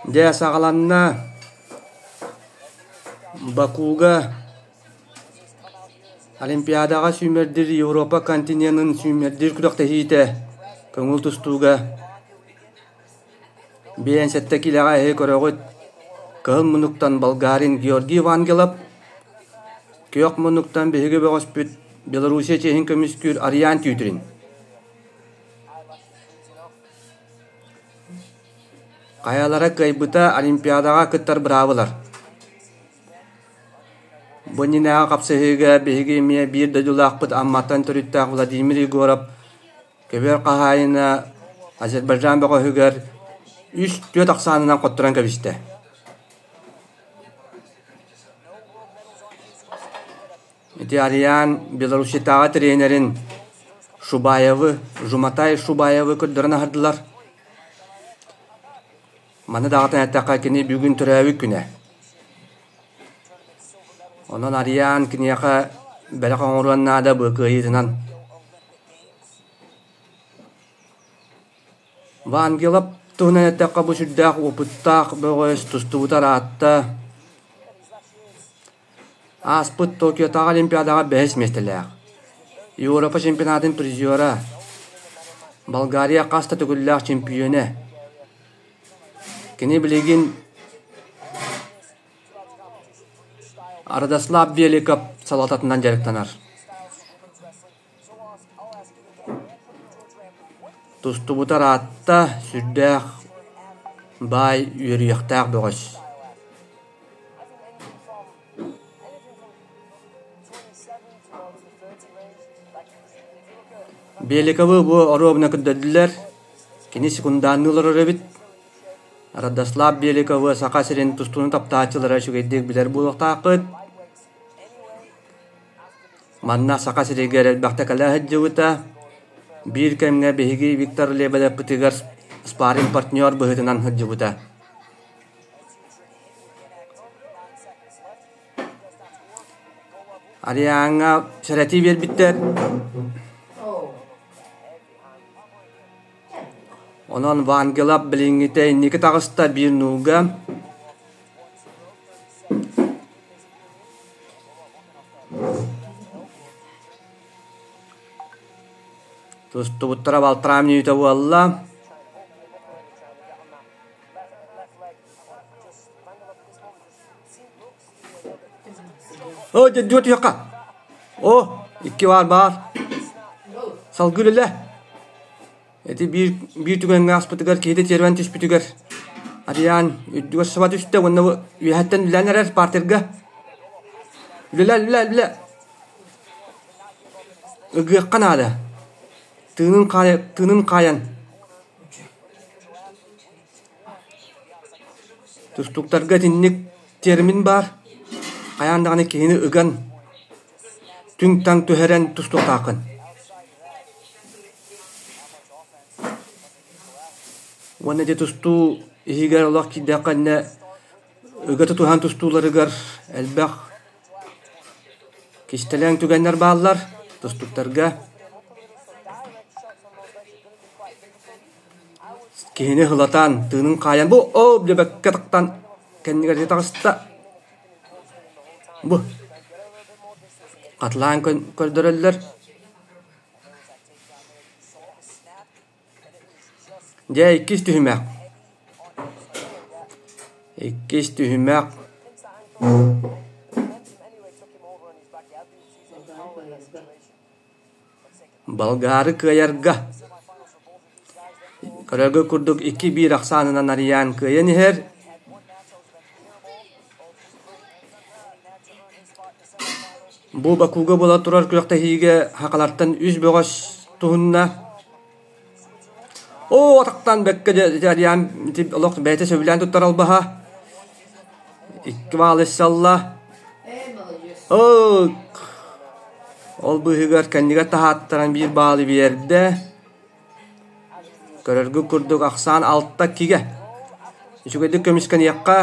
Дьэ саҕаланна Бакуга Олимпиадаҕа сүүмэрдиир Европа континенын сүүмэрдиир күрэхтэһиитэ көҥүл тустууга 57 киилэҕэ эһи көрөҕүт кыһыл муннуктан болгарин Георгий Вангелов, күөх муннуктан биһиги бөҕөспүт Белоруссия чиэһин көмүскүүр Ариан Тютрин. Хайалара кыайбыта Олимпиадаҕа кыттар быраабылар. Бу иннинээҕи хапсыһыыга биһиги эмиэ биир дойдулаахпыт Амматтан төрүттээх Владимир Егоров көбүөр хаһаайына Азербайджан бөҕөһүгэр үс-түөрт ахсаанынан хотторон кэбистэ. Ити Ариан Белоруссиятааҕы тренерин Шубаевы, Жуматай Шубаевы көрдөрөн аһардылар. Маны даҕатан эттэххэ, кини бүгүн төрөөбүт күнэ. Онон Ариан киниэхэ бэлэх оҥоруон наада бу кыайыытынан. Вангелов туһунан эттэххэ, бу сүрдээх уопуттаах бөҕөс тустубута ыраатта. Ааспыт Токиотааҕы Олимпиадаҕа бэһис миэстэлээх, Европа чемпионатын призера, Болгария хас да төгүллээх чемпиона. Кини билигин Радослав Беликов салалтатынан дьарыктанар. Тустубута ыраатта, сүрдээх баай үөрүйэхтээх бөҕөс. Беликовы бу оруобуна көрдөрдүлэр, кини секундаанныы олорор эбит. Радослав Беликовы Саха сирин тустууну таптааччылара үчүгэйдик билэр буолуохтааххыт. Манна Саха сиригэр элбэхтэ кэлэ сылдьыбыта. Биир кэмҥэ биһиги Виктор Лебедевпытыгар спарринг-партнер быһыытынан сылдьыбыта. Ариаҥҥа сэрэтии биэрбиттэр. Онон Вангелов билиҥҥитэ инники таҕыста биир нуулга. Тустубуттара балтараа мүнүүтэ буолла. О, дьэ түһүөххэ. О, икки баар баар. Салгыы үлэлээ. Ити биир, биир түгэҥҥэ ааспытыгар киһитэ тиэрвэн түспүтүгэр Ариан үрдүгэр саба түстэ уонна бу үөһэттэн үлэлээн эрэр партерга. Үлэлээ, үлэлээ, үлэлээ. Ыгыахха наада. Тыынын хаайа, тыынын хаайан. Тустууктарга итинник термин баар, хайаан даҕаны киһини ыган, түҥ-таҥ түһэрэн тустуохтааххын. Уонна ити тустуу иһигэр олох киирдэххэ иннэ ыга тутуһан тустууларыгар элбэх кистэлэҥ түгэннэр бааллар тустууктарга. Киһини ыһылатан, тыынын хаайан бу оо диэбэккэ тахтан кэннигэр таҕыста. Бу хатылаан көрдөрөллөр. Дьэ иккис түһүмэх. Иккис түһүмэх. Болгары кыайарга Көрөргө курдук икки-биир ахсаанынан арыйаан кыайан иһэр. Бу Бакуга буола турар күрэхтэһиигэ хахалартан үс бөҕөс туһунна. Оо, атахтаан бэккэ дьэ арыйаан олох бэйэтэ сөбүлээн туттар албаһа. Икки баалы салла. Оо, ол быыһыгар кэннигэр таһааттаран биир баалы биэрдэ. Көрөргүт курдук ахсаан алта кигэ. Үчүгэйдик көмүскэниэххэ.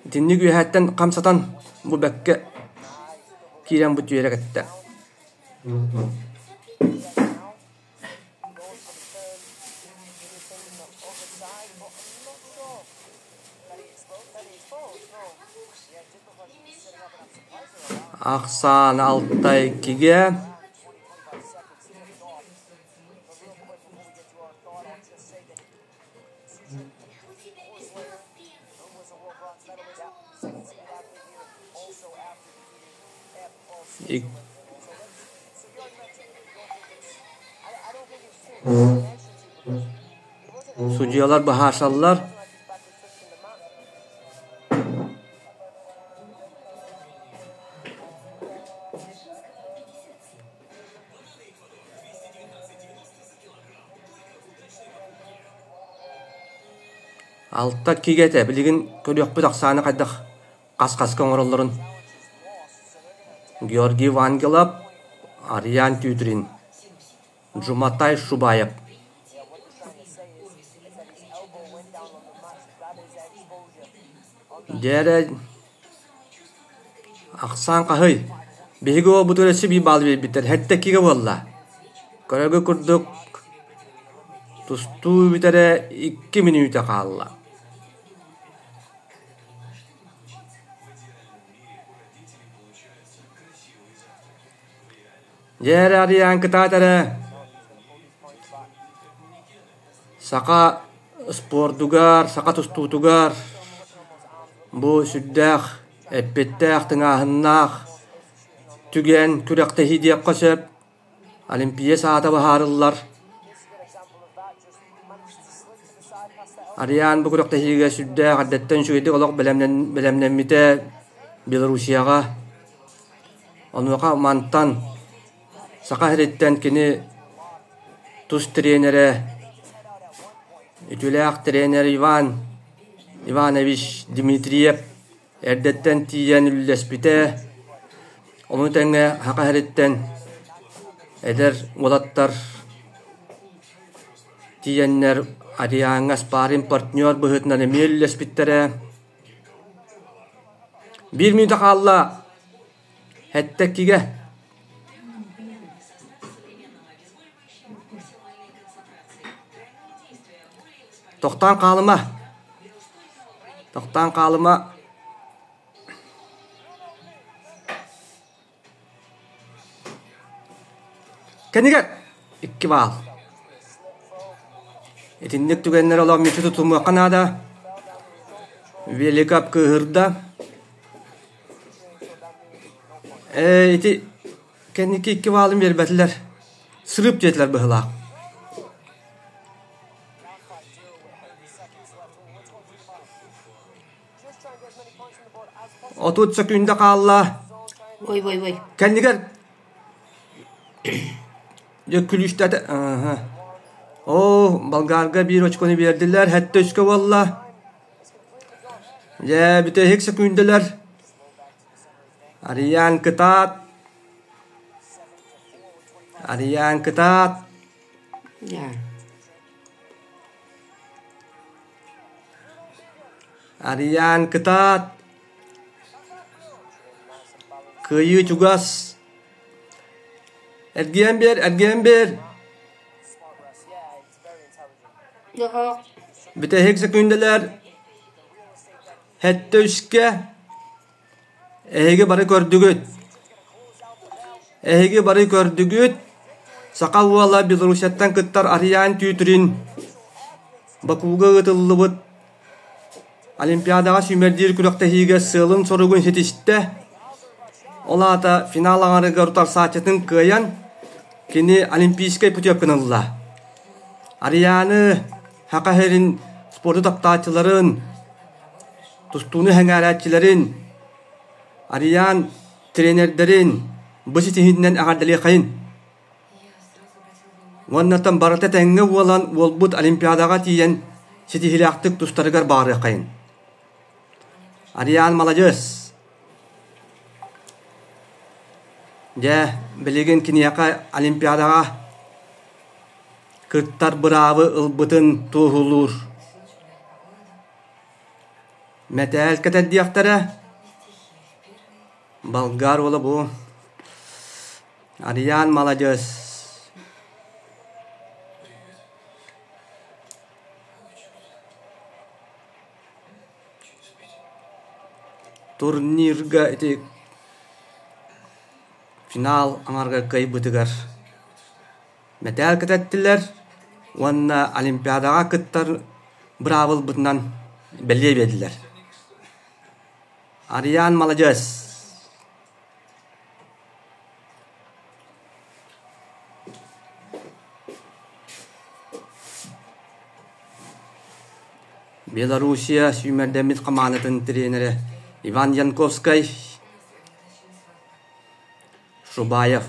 Итинник үөһэттэн хамсатан бу бэккэ киирэн бу түөрэ кэттэ. Ахсаан 6-2-гэ Судьуйалар быһаарсаллар. Алта кигэ этэ, билигин көрүөхпүт ахсааны хайдах хас-хаска оҥороллорун. Георгий Вангелов, Ариан Тютрин, Джуматай Шубаев. Дьэ ахсаан хаһый? Биһиги уолбутугар өссө биир баал биэрбиттэр, сэттэ иккигэ буолла. Көрөргө курдук тустуу бүтэрэ 2 мүнүүтэ хаалла. Дьэ эрэ Ариан кытаат эрэ. Саха спордугар, саха тустуутугар бу сүрдээх эппиттээх, тыҥааһыннаах түгэн күрэхтэһии диэххэ сөп. Олимпия саата быһаарыллар. Ариан бу күрэхтэһиигэ сүрдээх эрдэттэн үчүгэйдик олох бэлэмнэммитэ Белоруссияҕа. Онуоха мантан Саха сириттэн кини тус тренерэ, үтүөлээх тренер Иван Иванович Дмитриев эрдэттэн тиийэн үллэспитэ. Ону тэҥэ Саха сириттэн эдэр уолаттар тиийэннэр Ариаҥҥа спарринг-партнер быһыытынан эмиэ үллэспиттэрэ. Биир мүнүүтэ хаалла. Сэттэ иккигэ. Тохтоон хаалыма. Тохтоон хаалыма. Кэннигэр 2 баал. Итинник түгэннэр олох мүччү тутумуохха наада. Великап кыыһырда. Ээ, ити кэнники 2 баалын биэрбэтилэр. Сырып диэтилэр быһыылаах. 30 сөкүүндэ хаалла. Ой, ой, ой. Кэннигэр дьэ күлүүстээтэ. Оо, Болгарга биир очкону биэрдилэр, сэттэ үскэ буолла. Дьэ, бүтэһик сөкүүндэлэр. Арыйаан кытаат. Арыйаан кытаат. Арыйаан кытаат. Кыайыы чугас. Эргийэн биэр, эргийэн биэр. Бүтэһик сөкүүндэлэр сэттэ үскэ эһиги бары көрдүгүт. Эһиги бары көрдүгүт. Саха уола Белоруссияттан кыттар Арыйаан Түүтүрүн Бакуга ыытыллыбыт Олимпиадаҕа сүүмэрдиир күрэхтэһиигэ сыалын-соругун ситистэ. Ол аата финал аҥарыгар утарсааччытын кыайан, кини олимпийскай путевканы ылла. Арыйааны Саха сирин спорду таптааччыларын, тустууну сэҥээрээччилэрин, Арыйаан тренердэрин бу ситиһиитинэн эҕэрдэлиэххэйин. Уоннаттан барыта тэҥҥэ буолан уолбут Олимпиадаҕа тиийэн ситиһиилээхтик тустарыгар баҕарыаххайын. Ариан маладьыас! Дьэ, билигин киниэхэ Олимпиадаҕа кыттар быраабы ылбытын туоһулуур. Мэтээл кэтэрдиэхтэрэ. Болгар уола бу. Арыйаан маладьыас! Турнирга ити финал аҥарга кыайбытыгар мэтээл кэтэттилэр уонна Олимпиадаҕа кыттар быраабылбытынан бэлиэ биэрдилэр. Арыйаан маладьыас! Белоруссия сүүмэрдэммит хамаандатын тренерэ Иван Янковскай Шубаев.